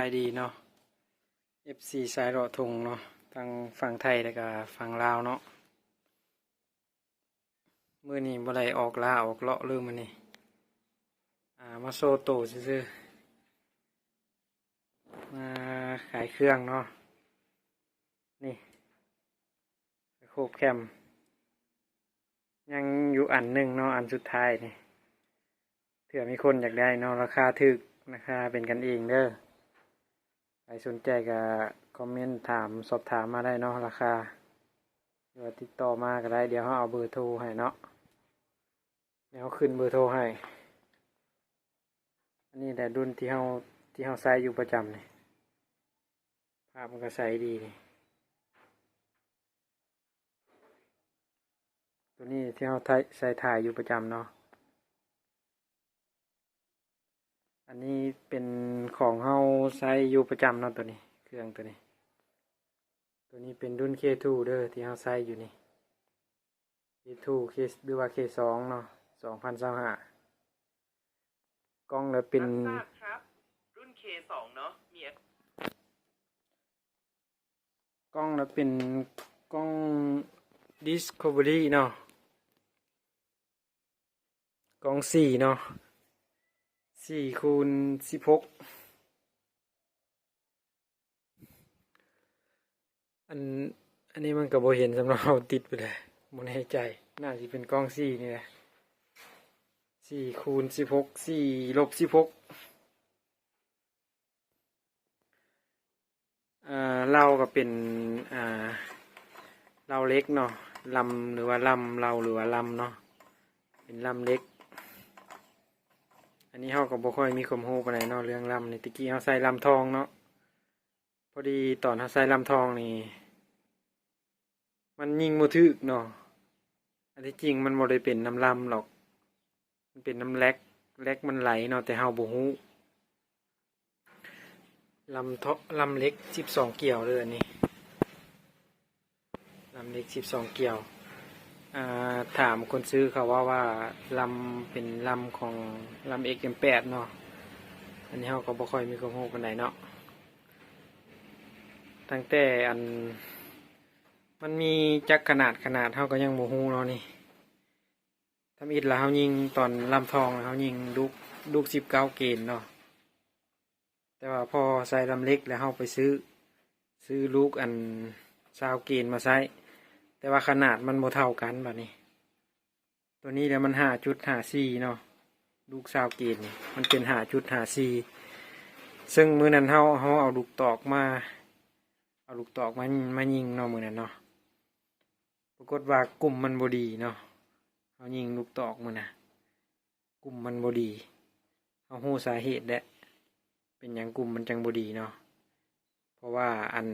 ສະບາຍດີເນາະ ເອັຟຊີ ສາຍເລາະທົ່ງເນາະ ທັງຝັ່ງໄທ ແລະກະຝັ່ງລາວເນາະ. ມື້ນີ້ບໍ່ໄດ້ອອກລ່າອອກເລາະເລີຍມື້ນີ້ ອາ ມາໂຊໂຕຊື່ໆ ມາຂາຍເຄື່ອງເນາະ. ນີ້ ໂຄບແຄມ ຍັງຢູ່ອັນໜຶ່ງເນາະ ອັນສຸດທ້າຍນີ້ ເທື່ອມີຄົນຢາກໄດ້ເນາະ. ລາຄາຖືກ ລາຄາເປັນກັນເອງເດີ. ໃຜສົນໃຈກະຄອມເມັນຖາມ ສອບຖາມມາໄດ້ເນາະ ລາຄາ ຫຼືວ່າຕິດຕໍ່ມາກະໄດ້. ດຽວເຮົາເອົາເບີໂທໃຫ້ເນາະ ດຽວເຮົາຂຶ້ນເບີໂທໃຫ້. ອັນນີ້ແຫຼະລຸ້ນທີ່ເຮົາ ທີ່ເຮົາໃຊ້ຢູ່ປະຈຳນີ້ ພາບມັນກະໃສດີນີ້. ໂຕນີ້ທີ່ເຮົາໃຊ້ຖ່າຍຢູ່ປະຈຳເນາະ. ອັນນີ້ເປັນຂອງເຮົາໃຊ້ຢູ່ປະຈຳເນາະ ໂຕນີ້ ເຄື່ອງໂຕນີ້. ໂຕນີ້ເປັນລຸ້ນເຄທູເດີ ທີ່ເຮົາໃຊ້ຢູ່ນີ້ ເຄທູ ເຄ ຫຼືວ່າເຄສອງເນາະ ສອງພັນຊາວຫ້າ. ກ້ອງລະເປັນ ຮັບຊາບຄັບ ລຸ້ນເຄສອງເນາະ ມີ ກ້ອງລະເປັນກ້ອງດິສຄັບເວີຣີເນາະ ກ້ອງສີ່ເນາະ ສີ່ຄູນສິບຫົກ. ອັນ ອັນນີ້ມັນກະບໍ່ເຫັນສຳລັບເຮົາ ຕິດໄປເລີຍ ບໍ່ແນ່ໃຈ ໜ້າຊິເປັນກ້ອງສີ່ນີ້ແຫຼະ ສີ່ຄູນສິບຫົກ ສີ່ລົບສິບຫົກ. ເອີ ເລົາກະເປັນ ເລົາເຫຼັກເນາະ ລຳ ຫຼືວ່າລຳ ເລົາ ຫຼືວ່າລຳເນາະ ເປັນລຳເຫຼັກ. ອັນນີ້ເຮົາກະບໍ່ຄ່ອຍມີຄວາມຮູ້ປານໃດເນາະ ເລື່ອງລຳນີ້ ແຕ່ກີ້ເຮົາໃຊ້ລຳທອງເນາະ. ພໍດີຕອນເຮົາໃຊ້ລຳທອງນີ້ ມັນຍິງບໍ່ຖືກເນາະ. ອັນທີ່ຈິງມັນບໍ່ໄດ້ເປັນນຳລຳດອກ ມັນເປັນນຳແລັກ ແລັກມັນໄຫຼເນາະ ແຕ່ເຮົາບໍ່ຮູ້. ລຳເທາະ ລຳເຫຼັກສິບສອງກ່ຽວເດີ ອັນນີ້ ລຳເຫຼັກສິບສອງກ່ຽວ. ອາ ຖາມຄົນຊື້ເຂົາເວົ້າວ່າລຳເປັນລຳຂອງລຳເອັກເອັມແປດເນາະ. ອັນນີ້ເຮົາກະບໍ່ຄ່ອຍມີຄວາມຮູ້ປານໃດເນາະ ຕັ້ງແຕ່ອັນ ມັນມີຈັກຂະໜາດ ຂະໜາດເຮົາກະຍັງບໍ່ຮູ້ເນາະນີ້. ທຳອິດລະເຮົາຍິງຕອນລຳທອງ ເຮົາຍິງລູກ ລູກສິບເກົ້າເກນເນາະ ແຕ່ວ່າພໍໃສ່ລຳເຫຼັກແລ້ວເຮົາໄປຊື້ ຊື້ລູກອັນຊາວເກນມາໃຊ້ ແຕ່ວ່າຂະໜາດມັນບໍ່ເທົ່າກັນບາດນີ້. ໂຕນີ້ແລ້ວມັນຫ້າຈຸດຫ້າສີ່ເນາະ ລູກຊາວເກນນີ້ມັນເປັນຫ້າຈຸດຫ້າສີ່ ເຊິ່ງມື້ນັ້ນເຮົາ ເຮົາເອົາລູກຕອກມາ ເອົາລູກຕອກມາ ມາຍິງເນາະ ມື້ນັ້ນເນາະ. ປາກົດວ່າກຸ່ມມັນບໍ່ດີເນາະ ເຮົາຍິງລູກຕອກມື້ນະ ກຸ່ມມັນບໍ່ດີ. ເຮົາຮູ້ສາເຫດແລ້ວ ເປັນຫຍັງກຸ່ມມັນຈັ່ງບໍ່ດີເນາະ ເພາະວ່າອັນ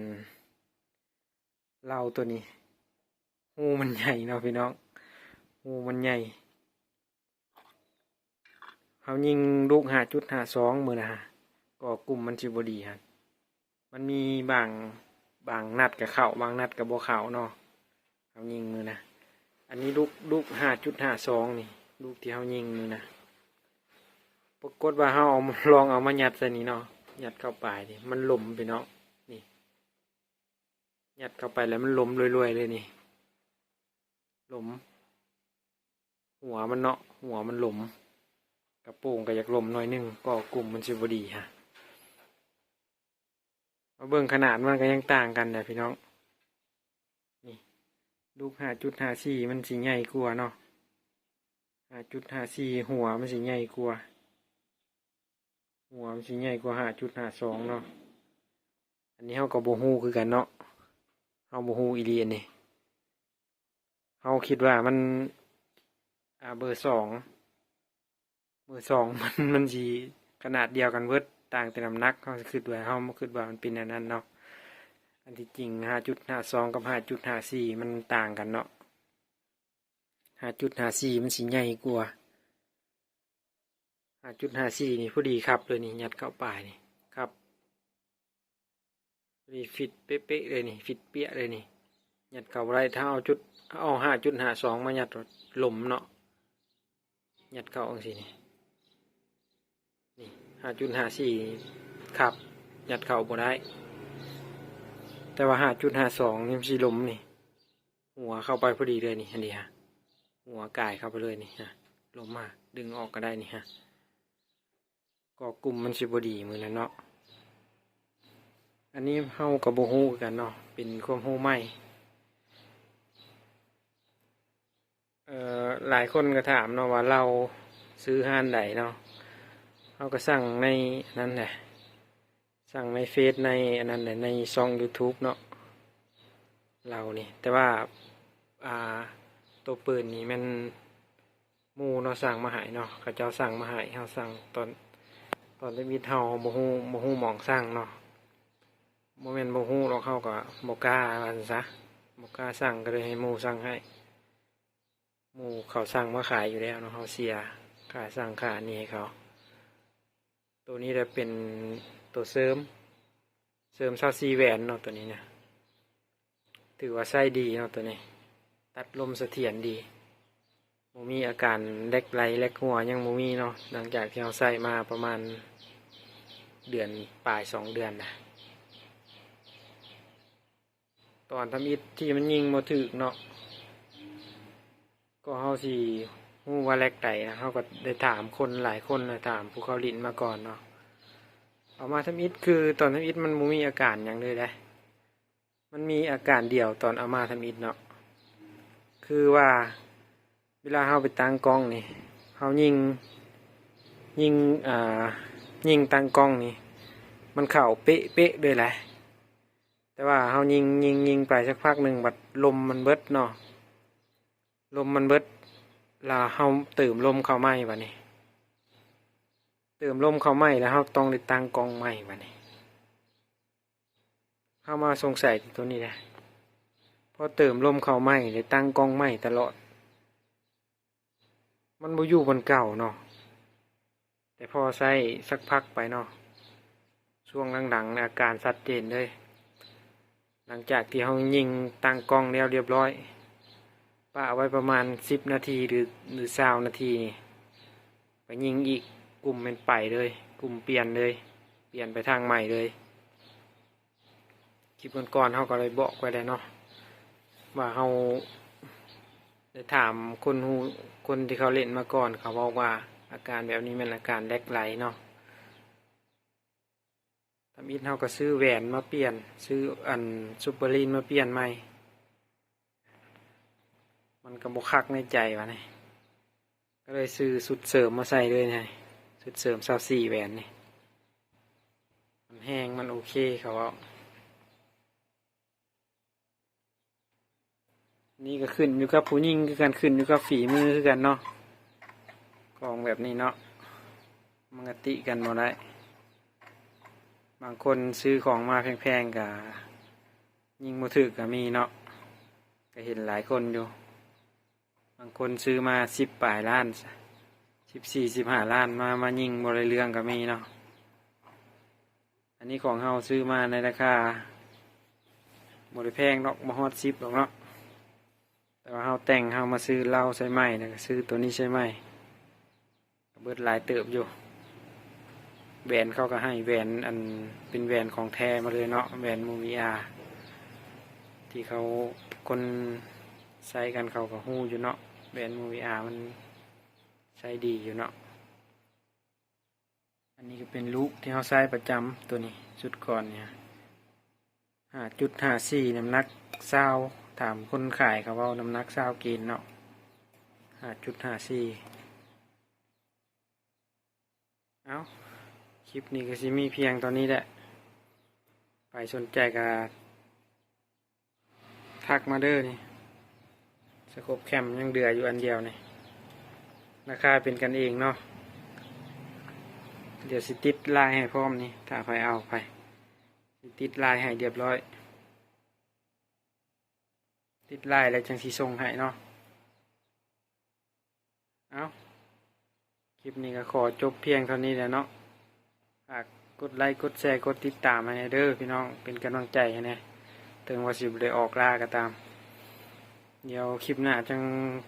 ເລົາໂຕນີ້ ຮູມັນໃຫຍ່ເນາະພີ່ນ້ອງ ຮູມັນໃຫຍ່. ເຮົາຍິງລູກຫ້າຈຸດຫ້າສອງມື້ນະ ກໍກຸ່ມມັນຊິບໍ່ດີຫັ້ນ. ມັນມີບາງ ບາງນັດກະເຂົ້າ ບາງນັດກະບໍ່ເຂົ້າເນາະ ເຮົາຍິງມື້ນະ. ອັນນີ້ລູກ ລູກຫ້າຈຸດຫ້າສອງນີ້ ລູກທີ່ເຮົາຍິງມື້ນະ ປາກົດວ່າເຮົາເອົາ ລອງເອົາມາຍັດໃສ່ນີ້ເນາະ ຍັດເຂົ້າປາຍນີ້ ມັນຫຼົມພີ່ນ້ອງ ນີ້ ຍັດເຂົ້າໄປແລ້ວມັນຫຼົມລວຍໆເລີຍນີ້ ຫຼົມ ຫົວມັນເນາະ ຫົວມັນຫຼົມ. ກະໂປງກະຢາກຫຼົມໜ້ອຍໜຶ່ງ ກໍກຸ່ມມັນຊິບໍ່ດີຫັ້ນ. ມາເບິ່ງຂະໜາດມັນກະຍັງຕ່າງກັນແຫຼະພີ່ນ້ອງ. ນີ້ ລູກຫ້າຈຸດຫ້າສີ່ມັນຊິໃຫຍ່ກວ່າເນາະ ຫ້າຈຸດຫ້າສີ່ ຫົວມັນຊິໃຫຍ່ກວ່າ ຫົວມັນຊິໃຫຍ່ກວ່າຫ້າຈຸດຫ້າສອງເນາະ. ອັນນີ້ເຮົາກະບໍ່ຮູ້ຄືກັນເນາະ ເຮົາບໍ່ຮູ້ອີ່ຫຼີອັນນີ້. ເຮົາຄິດວ່າມັນ ອາ ເບີສອງ ເບີສອງມັນ ມັນຊິຂະໜາດດຽວກັນເບິດ ຕ່າງແຕ່ນ້ຳໜັກ. ເຮົາຄິດວ່າ ເຮົາຄິດວ່າມັນເປັນແນວນັ້ນເນາະ. ອັນທີ່ຈິງຫ້າຈຸດຫ້າສອງກັບຫ້າຈຸດຫ້າສີ່ມັນຕ່າງກັນເນາະ ຫ້າຈຸດຫ້າສີ່ມັນຊິໃຫຍ່ກວ່າ ຫ້າຈຸດຫ້າສີ່ນີ້ພໍດີຄັບເລີຍນີ້ ຍັດເຂົ້າປາຍນີ້ຄັບ ພໍດີຟິດເປະໆເລີຍນີ້ ຟິດປຽະເລີຍນີ້ ຍັດເຂົ້າບໍ່ໄດ້. ຖ້າເອົາຈຸດ ເອົາຫ້າຈຸດຫ້າສອງມາຍັດ ຫຼົມເນາະ ຍັດເຂົ້າຈັ່ງຊີ້ນີ້ ນີ້ ຫ້າຈຸດຫ້າສີ່ຄັບ ຍັດເຂົ້າບໍ່ໄດ້. ແຕ່ວ່າຫ້າຈຸດຫ້າສອງນີ້ມັນຊິລົມນີ້ ຫົວເຂົ້າໄປພໍດີເລີຍນີ້ ອັນນີ້ຮະ ຫົວກາຍເຂົ້າໄປເລີຍນີ້ຮະ ລົມມາດຶງອອກກໍໄດ້ນີ້ຮະ. ກໍກຸ່ມມັນຊິບໍ່ດີມື້ນັ້ນເນາະ. ອັນນີ້ເຮົາກໍບໍ່ຮູ້ຄືກັນເນາະ ເປັນຄວາມຮູ້ໃໝ່. ເອີ ຫຼາຍຄົນກໍຖາມເນາະວ່າເຫຼົ້າຊື້ຮ້ານໃດເນາະ. ເຮົາກໍສັ່ງໃນອັນນັ້ນແຫຼະ ສັ່ງໃນເຟສ ໃນອັນນັ້ນແຫຼະ ໃນຊ່ອງຢູທູບເນາະ ເຫຼົ້ານີ້. ແຕ່ວ່າ ອ່າ ໂຕປືນນີ້ແມ່ນ ໝູ່ເນາະ ສັ່ງມາໃຫ້ເນາະ ເຂົາເຈົ້າສັ່ງມາໃຫ້. ເຮົາສັ່ງຕອນ ຕອນທຳອິດເຮົາບໍ່ຮູ້ ບໍ່ຮູ້ໝ່ອງສັ່ງເນາະ ບໍ່ແມ່ນບໍ່ຮູ້ດອກ ເຮົາກໍບໍ່ກ້າວ່າຊັ້ນຊະ ບໍ່ກ້າສັ່ງ ກໍເລີຍໃຫ້ໝູ່ສັ່ງໃຫ້. ໝູ່ເຂົາສັ່ງມາຂາຍຢູ່ແລ້ວເນາະ ເຮົາເສຍຄ່າສັ່ງຄ່າອັນນີ້ໃຫ້ເຂົາ. ໂຕນີ້ລະເປັນໂຕເສີມ ເສີມຊາວສີ່ແຫວນເນາະ ໂຕນີ້ນະ ຖືວ່າໃຊ້ດີເນາະ ໂຕນີ້ ຕັດລົມສະຖຽນດີ ບໍ່ມີອາການແຫຼກໄຫຼແຫຼກຫົວ ຍັງບໍ່ມີເນາະ ຫຼັງຈາກທີ່ເຮົາໃຊ້ມາປະມານເດືອນປາຍ ສອງເດືອນນະ. ຕອນທຳອິດທີ່ມັນຍິງບໍ່ຖືກເນາະ ກໍເຮົາຊິຮູ້ວ່າແລັກໃດນະ ເຮົາກໍໄດ້ຖາມຄົນຫຼາຍຄົນນະ ຖາມຜູ້ເຂົາຫຼິ້ນມາກ່ອນເນາະ. ເອົາມາທຳອິດ ຄືຕອນທຳອິດມັນບໍ່ມີອາການຫຍັງເລີຍເດ້ ມັນມີອາການດຽວຕອນເອົາມາທຳອິດເນາະ ຄືວ່າ ເວລາເຮົາໄປຕັ້ງກ້ອງນີ້ ເຮົາຍິງ ຍິງ ອ່າ ຍິງຕັ້ງກ້ອງນີ້ ມັນເຂົ້າເປະໆເລີຍແຫຼະ. ແຕ່ວ່າເຮົາຍິງ ຍິງ ຍິງໄປສັກພັກໜຶ່ງ ບັດລົມມັນເບິດເນາະ ລົມມັນເບິດ ລະເຮົາເຕີມລົມເຂົ້າໃໝ່ບາດນີ້ ເຕີມລົມເຂົ້າໃໝ່ ລະເຮົາຕ້ອງໄດ້ຕັ້ງກ້ອງໃໝ່ບາດນີ້. ເຮົາມາສົງໄສໂຕນີ້ແຫຼະ ພໍເຕີມລົມເຂົ້າໃໝ່ ແລະ ຕັ້ງກ້ອງໃໝ່ຕະຫຼອດ ມັນບໍ່ຢູ່ບ່ອນເກົ່າເນາະ. ແຕ່ພໍໃຊ້ສັກພັກໄປເນາະ ຊ່ວງຫຼັງໆ ອາການຊັດເຈນເລີຍ. ຫຼັງຈາກທີ່ເຮົາຍິງຕັ້ງກ້ອງແລ້ວລຽບຮ້ອຍ ປະໄວ້ປະມານສິບນາທີ ຫຼື ຫຼື ຊາວນາທີນີ້ ໄປຍິງອີກ ກຸ່ມແມ່ນໄປເລີຍ ກຸ່ມປ່ຽນເລີຍ ປ່ຽນໄປທາງໃໝ່ເລີຍ. ຄລິບກ່ອນໆ ເຮົາກໍໄດ້ບອກໄວ້ແລ້ວເນາະ ວ່າເຮົາໄດ້ຖາມຄົນຮູ້ ຄົນທີ່ເຂົາຫຼິ້ນມາກ່ອນ ເຂົາບອກວ່າອາການແບບນີ້ແມ່ນອາການແລັກໄຫຼເນາະ. ທຳອິດເຮົາກໍຊື້ແຫວນມາປ່ຽນ ຊື້ອັນຊຸບເປີລີນມາປ່ຽນໃໝ່ ມັນກໍບໍ່ຄັກໃນໃຈບາດນີ້ ກໍເລີຍຊື້ຊຸດເສີມມາໃສ່ເລີຍນີ້ ຊຸດເສີມຊາວສີ່ແຫວນນີ້ ມັນແຮງ ມັນໂອເຄ ເຂົາເວົ້າ. ນີ້ກໍຂຶ້ນຢູ່ກັບຜູ້ຍິງຄືກັນ ຂຶ້ນຢູ່ກັບຝີມືຄືກັນເນາະ ຂອງແບບນີ້ເນາະ ມັນກໍຕິກັນບໍ່ໄດ້. ບາງຄົນຊື້ຂອງມາແພງໆ ກໍຍິງບໍ່ຖືກກໍມີເນາະ ກໍເຫັນຫຼາຍຄົນຢູ່. ບາງຄົນຊື້ມາສິບປາຍລ້ານ ສິບສີ່ ສິບຫ້າລ້ານ ມາ ມາຍິງບໍ່ໄດ້ເລື່ອງກໍມີເນາະ. ອັນນີ້ຂອງເຮົາຊື້ມາໃນລາຄາບໍ່ໄດ້ແພງດອກ ບໍ່ຮອດສິບດອກເນາະ ແຕ່ວ່າເຮົາແຕ່ງ ເຮົາມາຊື້ເຫຼົ້າໃສ່ໃໝ່ ແລ້ວກໍຊື້ໂຕນີ້ໃສ່ໃໝ່ ເບິດຫຼາຍເຕີບຢູ່. ແຫວນເຂົາກໍໃຫ້ແຫວນອັນເປັນແຫວນຂອງແທ້ມາເລີຍເນາະ ແຫວນມູວີອາ ທີ່ເຂົາ ຄົນໃຊ້ກັນເຂົາກໍຮູ້ຢູ່ເນາະ ແຫວນມູວີອາມັນໃຊ້ດີຢູ່ເນາະ. ອັນນີ້ກໍເປັນລູກທີ່ເຮົາໃຊ້ປະຈຳ ໂຕນີ້ຊຸດກ່ອນນີ້ ຫ້າຈຸດຫ້າສີ່ ນ້ຳໜັກຊາວ ຖາມຄົນຂາຍເຂົາເວົ້ານ້ຳໜັກຊາວເກນເນາະ ຫ້າຈຸດຫ້າສີ່. ເອົ້າ ຄລິບນີ້ກໍຊິມີພຽງເທົ່ານີ້ແຫຼະ ໃຜສົນໃຈກໍທັກມາເດີນີ້ ສະໂຄບແຄມຍັງເຫຼືອຢູ່ອັນດຽວນີ້ ລາຄາເປັນກັນເອງເນາະ. ດຽວຊິຕິດລາຍໃຫ້ພ້ອມນີ້ ຖ້າໃຜເອົາໄປ ຊິຕິດລາຍໃຫ້ລຽບຮ້ອຍ ຕິດລາຍແລ້ວຈັ່ງຊິສົ່ງໃຫ້ເນາະ. ເອົ້າ ຄລິບນີ້ກໍຂໍຈົບພຽງເທົ່ານີ້ແຫຼະເນາະ. ຝາກກົດໄລ ກົດແຊ ກົດຕິດຕາມໃຫ້ແດ່ເດີພີ່ນ້ອງ ເປັນກຳລັງໃຈໃຫ້ແດ່ ເຖິງວ່າຊິບໍ່ໄດ້ອອກລ່າກໍຕາມ. ດຽວຄລິບໜ້າຈັ່ງ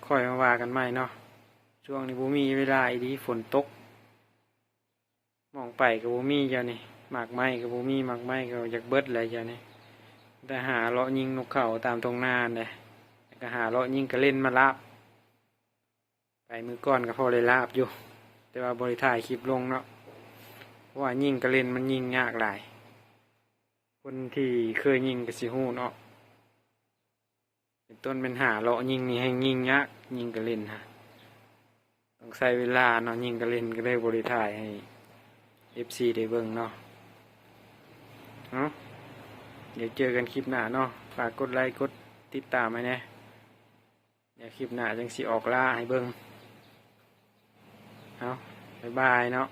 ຄ່ອຍມາວ່າກັນໃໝ່ເນາະ. ຊ່ວງນີ້ບໍ່ມີເວລາອີ່ຫຼີ ຝົນຕົກ ໝ່ອງໄປກໍບໍ່ມີດຽວນີ້ ໝາກໄມ້ກໍບໍ່ມີ ໝາກໄມ້ກໍຢາກເບິດແລ້ວດຽວນີ້ ແຕ່ຫາເລາະຍິງນົກເຂົາຕາມທົ່ງນາແຫຼະ ແລ້ວກໍຫາເລາະຍິງກະເລັນມາລາບ. ໄປມື້ກ່ອນກໍພໍໄດ້ລາບຢູ່ ແຕ່ວ່າບໍ່ໄດ້ຖ່າຍຄລິບລົງເນາະ ເພາະວ່າຍິງກະເລັນມັນຍິງຍາກຫຼາຍ. ຄົນທີ່ເຄີຍຍິງກໍຊິຮູ້ເນາະ ເປັນຕົ້ນແມ່ນຫາເລາະຍິງນີ້ແຮ່ງຍິງຍາກ ຍິງກະເລັນຫາ ຕ້ອງໃຊ້ເວລາເນາະ ຍິງກະເລັນ ກໍເລີຍບໍ່ໄດ້ຖ່າຍໃຫ້ເອັຟຊີໄດ້ເບິ່ງເນາະ. ເອົາ ດຽວເຈີກັນຄລິບໜ້າເນາະ ຝາກກົດໄລກົດຕິດຕາມໃຫ້ແດ່ ດຽວຄລິບໜ້າຈັ່ງຊິອອກລ່າໃຫ້ເບິ່ງ. ເອົາ ບາຍບາຍເນາະ.